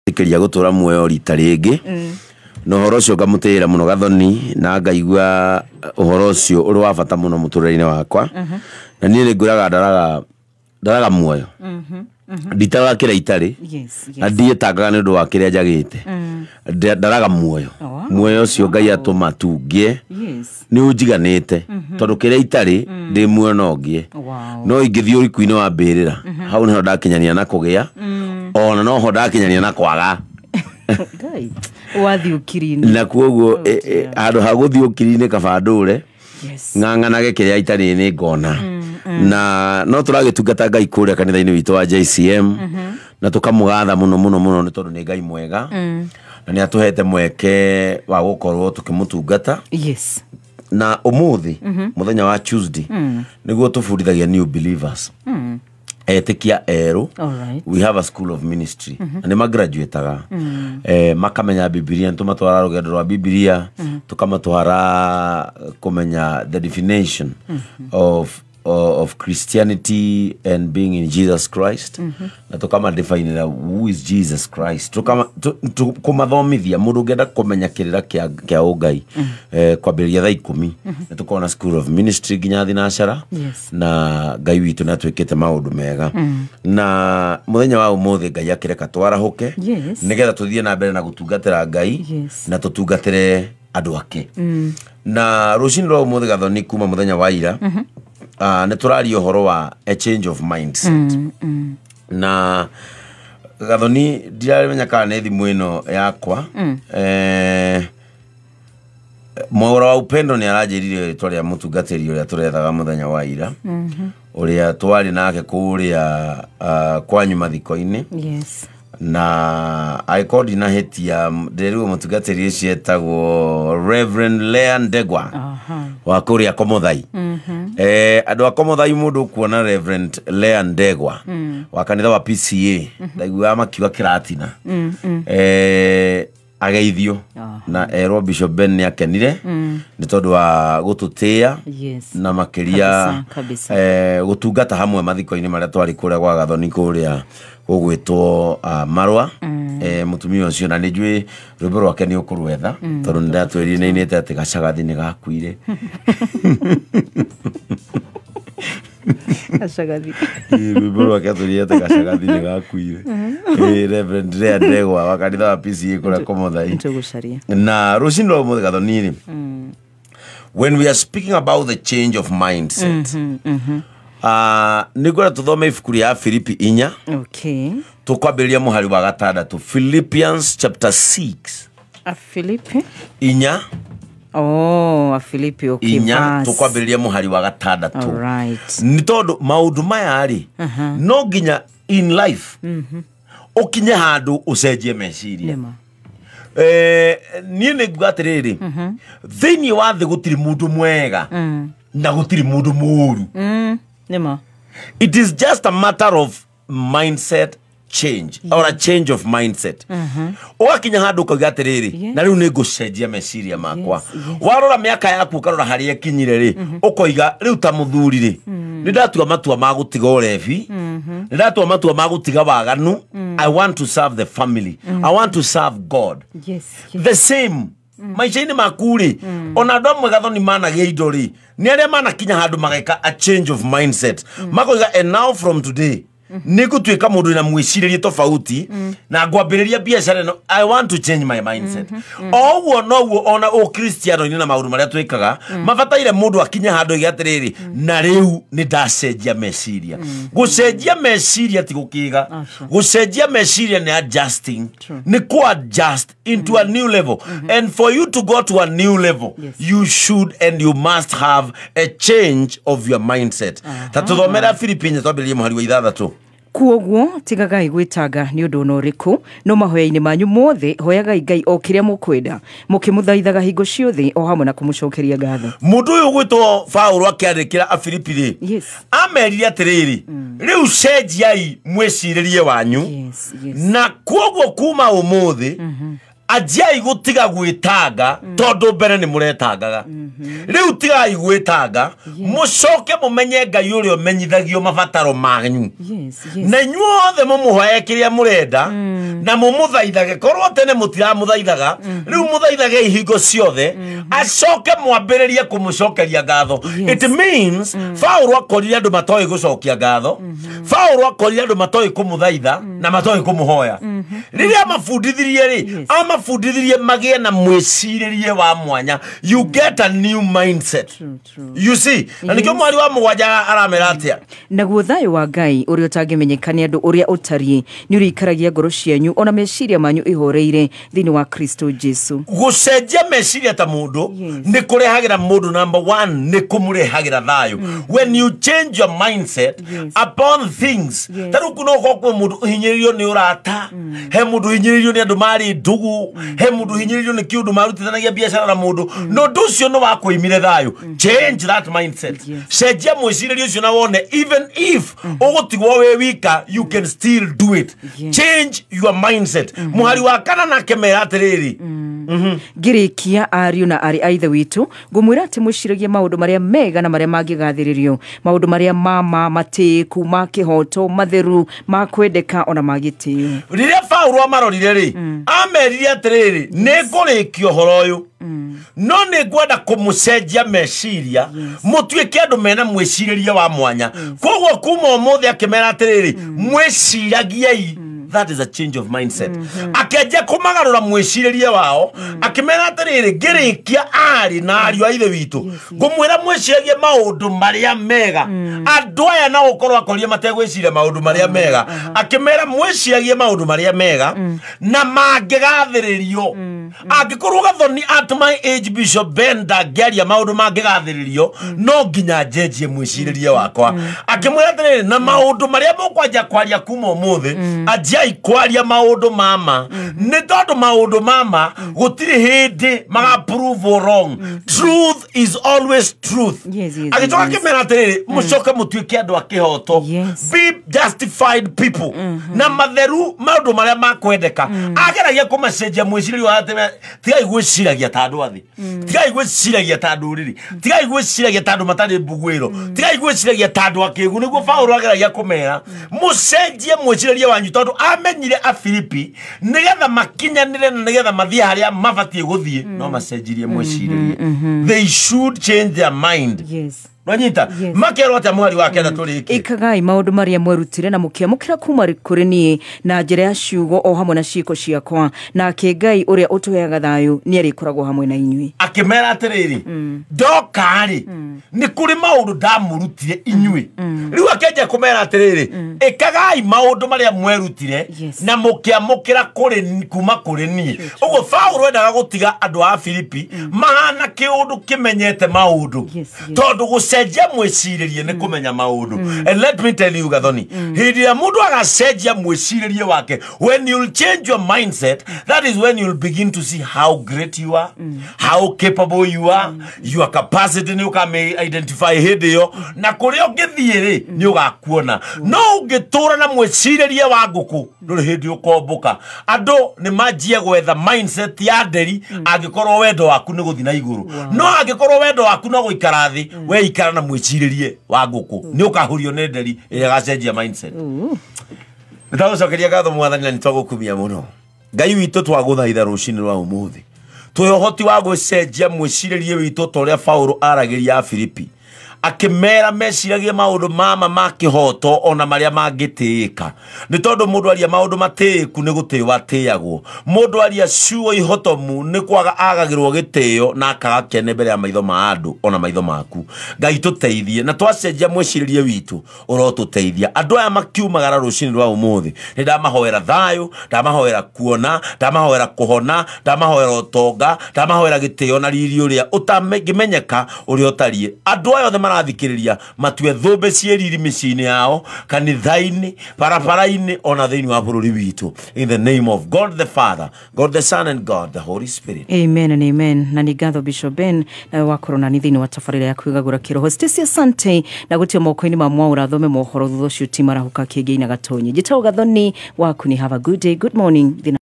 Ĩkĩria gũtũra muoyo rita rĩngĩ na ũhoro ũcio ngamũtĩĩra mũno Gathoni, na ngaigua ũhoro ũcio ũrĩ wa bata mũno mũtũrĩre-inĩ wakwa. Na niĩ nĩ ngwĩraga ndaraga muoyo, nditaraga kĩrĩa itarĩ na ndiĩtangaga nĩ ũndũ wa kĩrĩa njagĩte. Ndaraga muoyo. Muoyo ũcio Ngai atũma tungĩe nĩ ũnjiganĩte, tondũ kĩrĩa itarĩ ndĩ muoyo no ngĩe. No ingĩthiĩ ũriku-inĩ wa mbĩrĩra, hau nĩho ndakinyania na kũgĩa, ona noho ndakinyania na kwaga. Ngai. Wathiĩ ũkiri-inĩ. Na kuoguo handũ ha gũthiĩ ũkiri-inĩ, kaba ndũre ng'ang'anage kĩrĩa itarĩ nĩ ngona. Na no tũragĩtungata Ngai kũrĩa kanitha-inĩ witũ wa JCM, na tũkamũgatha mũno mũno mũno, nĩ tondũ nĩ Ngai mwega na nĩ atũhete mweke wa gũkorwo tũkĩmũtungata. Na ũmũthĩ, mũthenya wa Tuesday, nĩguo tũbundithagia new believers, etĩkia erũ. We have a school of ministry na nĩ magraduataga, makamenya Bibilia. Nĩ tũmatwara rũgendo rwa Bibilia, tũkamatwara kũmenya the definition of Christianity and being in Jesus Christ, na tũkamadefinira who is Jesus Christ. Kũmathomithia mũndũ ũngĩenda kũmenya kĩrĩra kĩa ũngai. Kwambĩrĩria thaa 10 nĩ tũkorwo na school of ministry nginya thinacara. Na Ngai witũ nĩ atwĩkĩte maũndũ mega, na mũthenya wa ũmũthĩ Ngai akĩreka twarahũke nĩgetha tũthiĩ na mbere na gũtungatĩra Ngai na tũtungatĩre andũ ake. Na rũcinĩ rwa ũmũthĩ, Gathoni, kuma mũthenya wa ira, nĩ tũraria ũhoro wa a change of mindset. Na Gathoni, ndiramenya kana nĩ thimũ ĩno yakwa, Mwaũra wa Upendo nĩ aranjĩrire rĩtwa rĩa mũtungatĩri ũrĩa tũrethaga mũthenya wa ira, ũrĩa twarĩ nake kũrĩa kwanyu mathiko-inĩ. Na angĩkorwo ndinahĩtia, ndĩrĩrwo mũtungatĩri ũcio etagwo Reverend Lea Ndegwa wa kũrĩa Komothai. Andũ a Komothai, mũndũ ũkuona Reverend Lea Ndegwa wa kanitha wa PCA, ndaiguaga makiuga kĩratina, ageithio na erwo Bishop Ben nĩ akenire nĩ tondũ wa gũtũtĩĩa na makĩria Kabisa, kabisa. Gũtungata hamwe mathiko-inĩ marĩa twarĩ kũrĩa gwa Gathoni, kũrĩa gũgwĩtwo Marwa. Mũtumia ũcio, na nĩ njũĩ rwĩmbo rwake nĩ ũkũrwetha, tondũ nĩ ndatwĩrire nĩ ainĩte atĩ gacagathi nĩ gakuire. Gacagathi. Ĩ, rwĩmbo rwake atwĩrire atĩ gacagathi nĩ gakuire. Reverend Lea Ndegwa wa kanitha wa PCA kũrĩa Komothai. Nĩtũgũcaria. Na rũcinĩ rwa ũmũthĩ, Gathoni rĩ, when we are speaking about the change of mindset, nĩ ngwenda tũthome ibuku rĩa Filipi 4. Tũkwambĩrĩria mũhari wa 6, Philippians chapter 6. Afilipi. 4. Oh, Afilipi, okay. 4. Verse. Tũkwambĩrĩria mũhari wa 6. Nĩ tondũ maũndũ maya rĩ, no nginya in life ũkinye handũ ũcenjie meciria. Nĩma. Niĩ nĩ nguga atĩrĩrĩ, thĩinĩ wa thĩ gũtirĩ mũndũ mwega na gũtirĩ mũndũ mũũru. Nĩma. It is just a matter of mindset change or a change of mindset. Ũgakinya handũ ũkauga atĩrĩrĩ, na rĩu nĩ ngũcenjia meciria makwa. Warora mĩaka yaku, ũkarora harĩa ĩkinyire rĩ, ũkoiga rĩu ta mũthuri rĩ, nĩ ndatua matua ma gũtiga ũrebi, nĩ ndatua matua ma gũtiga waganu. I want to serve the family, I want to serve God. The same maica-inĩ maku rĩ, ona andũ amwe, Gathoni, managĩa indo rĩ, nĩ arĩa manakinya handũ mageka a change of mindset, makoiga, "And now from today nĩ ngũtuĩka mũndũ wĩna mwĩcirĩrie tofauti na ngwambĩrĩria biacara ĩno. I want to change my mindset." O ũguo noguo ona ũkristiano-inĩ na maũndũ marĩa twĩkaga mabataire mũndũ akinye handũ oige atĩrĩrĩ, na rĩu nĩ ndacenjia meciria. Gũcenjia meciria ti gũkĩga. Aca. Gũcenjia meciria nĩ adjusting, True. nĩ ku adjust into a new level, and for you to go to a new level, you should and you must have a change of your mindset. Ta tũthomera Philippines, twambĩrĩrie mũhari wa 6. Kuoguo tigagai gwĩtanga nĩ ũndũ ona ũrĩkũ, no mahoya-inĩ manyu mothe hoyagai Ngai o kĩrĩa mũkwenda, mũkĩmũthaithaga hingo ciothe o hamwe na kũmũcokeria ngatho. Mũndũ ũyũ gwĩtwo Paulo akĩandĩkĩra Afilipi rĩ, amerire atĩrĩrĩ, rĩu cenjiai mwĩcirĩrie wanyu. Na kuoguo kuma ũmũthĩ Anjiai gũtiga gwĩtanga tondũ mbere nĩ mũretangaga. Rĩu tigai gwĩtanga, mũcoke mũmenye Ngai ũrĩa ũmenyithagio mabataro manyu. Yes. Na inyuothe mũmũhoe kĩrĩa mũrenda na mũmũthaithage. Korwo tene mũtiramũthaithaga, rĩu mũthaithage ihingo ciothe, acoke mwambĩrĩrie kũmũcokeria ngatho. Yes. It means Paũlũ akorire andũ matoĩ gũcokia ngatho, Paũlũ akorire andũ matoĩ kũmũthaitha na matoĩ kũmũhoya. Rĩrĩa amabundithirie rĩ, Yes. amabundithirie magĩe na mwĩcirĩrie wa mwanya. You get a new mindset. True, true. You see, na nĩkĩo mwari wa mũgwanja aramera atĩa? Naguo thayũ wa Ngai ũrĩa ũtangĩmenyeka nĩ andũ ũrĩa ũtariĩ nĩ ũrĩikaragia ngoro cianyu ona meciria manyu ihoreire thĩinĩ wa Kristo Jesu. Gũcenjia meciria ta mũndũ Yes. nĩ kũrehagĩra mũndũ, number one, nĩ kũmũrehagĩra thayũ. When you change your mindset Yes. upon things, Yes. ta rĩu no ũkorwo kwĩ mũndũ ũhinyĩrĩirio nĩ ũrata, he mũndũ ũhinyĩrĩirio nĩ andũ marĩ ndũgũ, he mũndũ ũhinyĩrĩirio nĩ kĩũndũ marutithanagia biacara na mũndũ, na ũndũ ũcio nĩ wakũimire thayũ. Change that mindset. Yes. Cenjia mwĩcirĩrie ũcio na wone even if ũgũtigwo wĩ wika, you can still do it. Yes. Change your mindset. Mũhari wa kana nake mera atĩrĩrĩ. Ngĩrĩkia, ariũ na arĩ a ithe witũ, ngũmwĩra atĩ mwĩciragie maũndũ marĩa mega na marĩa mangĩgathĩrĩrio, maũndũ marĩa mama matĩĩku, ma kĩhoto, matheru, ma kwendeka ona ma gĩtĩo. Rĩrĩa Paũlũ amarorire rĩ, amerire atĩrĩrĩ, nĩ ngũrĩkia ũhoro ũyũ, no nĩ ngwenda kũmũcenjia meciria, mũtuĩke andũ mena mwĩcirĩrie wa mwanya. Koguo kuma ũmũthĩ akĩmera atĩrĩrĩ, mwĩciragiei. That is a change of mindset. Akĩanjia kũmagarũra mwĩcirĩrie wao, akĩmera atĩrĩrĩ, ngĩrĩkia, arĩ na ariũ a ithe witũ, ngũmwĩra mwĩciragie maũndũ marĩa mega. Andũ aya no gũkorwo akorire mategwĩciria maũndũ marĩa mega. Akĩmera mwĩciragie maũndũ marĩa mega na mangĩgathĩrĩrio. Angĩkorwo Gathoni, at my age, Bishop Ben ndangĩaria maũndũ mangĩgathĩrĩrio, no nginya njenjie mwĩcirĩrie wakwa. Akĩmwĩra atĩrĩrĩ, na maũndũ marĩa mũkwanja kwaria kuma ũmũthĩ, anjiai kwaria maũndũ mama, nĩ tondũ maũndũ mama gũtirĩ hĩndĩ maga prove wrong. Truth is always truth. Yes, Agĩcoka yes. akĩmera atĩrĩrĩ, mũcoke mũtuĩke andũ a kĩhoto. Yes. Be justified people na matheru, maũndũ marĩa makwendeka. Ageragia kũmacenjia mwĩcirĩrie wa atĩ tigai gwĩciragia ta andũ a thĩ, tigai gwĩciragia ta ndũrĩrĩ, tigai gwĩciragia ta andũ matarĩ mbuguĩro, tigai gwĩciragia ta andũ akĩgu. Nĩguo Paũlũ ageragia kũmera mũcenjie mwĩcirĩrie wanyu, tondũ amenyire Afilipi nĩgetha makinyanĩre na nĩgetha mathiĩ harĩa mabatiĩ gũthiĩ no macenjirie mwĩcirĩrie. They should change their mind. Yes. Nwanyita? Yes. Makerwo atĩa mũhari wa kenda tũrĩkie? Ĩkagai maũndũ marĩa mwerutire na mũkĩamũkĩra kuma kũrĩ niĩ na njĩra ya ciugo o hamwe na ciĩko ciakwa, nake Ngai ũrĩa ũtũheaga thayũ nĩ arĩkoragwo hamwe na inyuĩ. Akĩmera atĩrĩrĩ, ndoka-rĩ, nĩ kũrĩ maũndũ ndamũrutire inyuĩ. Rĩu akĩanjia kũmera atĩrĩrĩ, ĩkagai maũndũ marĩa mwerutire Yes. na mũkĩamũkĩra kũrĩ kuma kũrĩ niĩ. Ũguo Paũlũ endaga gũtiga andũ a Filipi mahana kĩũndũ kĩmenyete maũndũ, Yes. tondũ gũcenjia mwĩcirĩrie nĩ kũmenya maũndũ. And let me tell you, Gathoni, hĩndĩ ĩrĩa mũndũ agacenjia mwĩcirĩrie wake, when you'll change your mindset, that is when you'll begin to see how great you are, how capable you are. Your capacity nĩ ũkame identify hĩndĩ ĩyo, na kũrĩa ũngĩthiĩ rĩ, nĩ ũgakuona. No ũngĩtũra na mwĩcirĩrie wa ngũkũ, ndũrĩ hĩndĩ ũkombũka. Andũ nĩ manjie gwetha mindset ya nderi angĩkorwo wendo waku nĩ gũthiĩ na igũrũ, no angĩkorwo wendo waku no gũikara thĩ, we ikara na mwĩcirĩrie wa ngũkũ, nĩ ũkahurio nĩ nderi ĩrĩa ĩgacenjia mindset. Nĩ twagũcokeria ngatho Mwathani na nĩ twagũkumia mũno. Ngai witũ, twagũthaitha rũcinĩ rwa ũmũthĩ twĩ ũhoti wa gwĩcenjia mwĩcirĩrie witũ ta ũrĩa Paũlũ aragĩria Afilipi, akĩmera meciragie maũndũ mama ma kĩhoto ona marĩa mangĩtĩĩka, nĩ tondũ mũndũ aria maũndũ matĩĩku nĩ gũtĩo atĩagwo, mũndũ aria ciugo ihotomu nĩ kwaga agagĩrwo gĩtĩo na akaga kĩene mbere ya maitho ma andũ ona maitho maku. Ngai, tũteithie na twacenjia mwĩcirĩrie witũ, ũrotũteithia. Andũ aya makiumagara rũcinĩ rwa ũmũthĩ, nĩ ndamahoera thayũ, ndamahoera kuona, ndamahoera kũhona, ndamahoera ũtonga, ndamahoera gĩtĩo na riri ũrĩa ũtangĩmenyeka ũrĩa ũtariĩ. Andũ aya othe marathikĩrĩria matue thũmbĩ ciĩ riri mĩciĩ-inĩ yao, kanitha-inĩ, barabara-inĩ, ona thĩinĩ wa bũrũri witũ. In the name of God the Father, God the Son and God the Holy Spirit. Amen and amen. Na nĩ ngatho, Bishop Ben, nawe wakorwo nani thĩinĩ wa tabarĩra ya kwĩgagũra kĩroho. Stacy, asante na gũtio moko-inĩ ma Mwaũra thome mohoro. Thutha ũcio timarahuka kĩngĩ na Gatonyi. Njĩtagwo Gathoni waku, ni have a good day, good morning. Thina.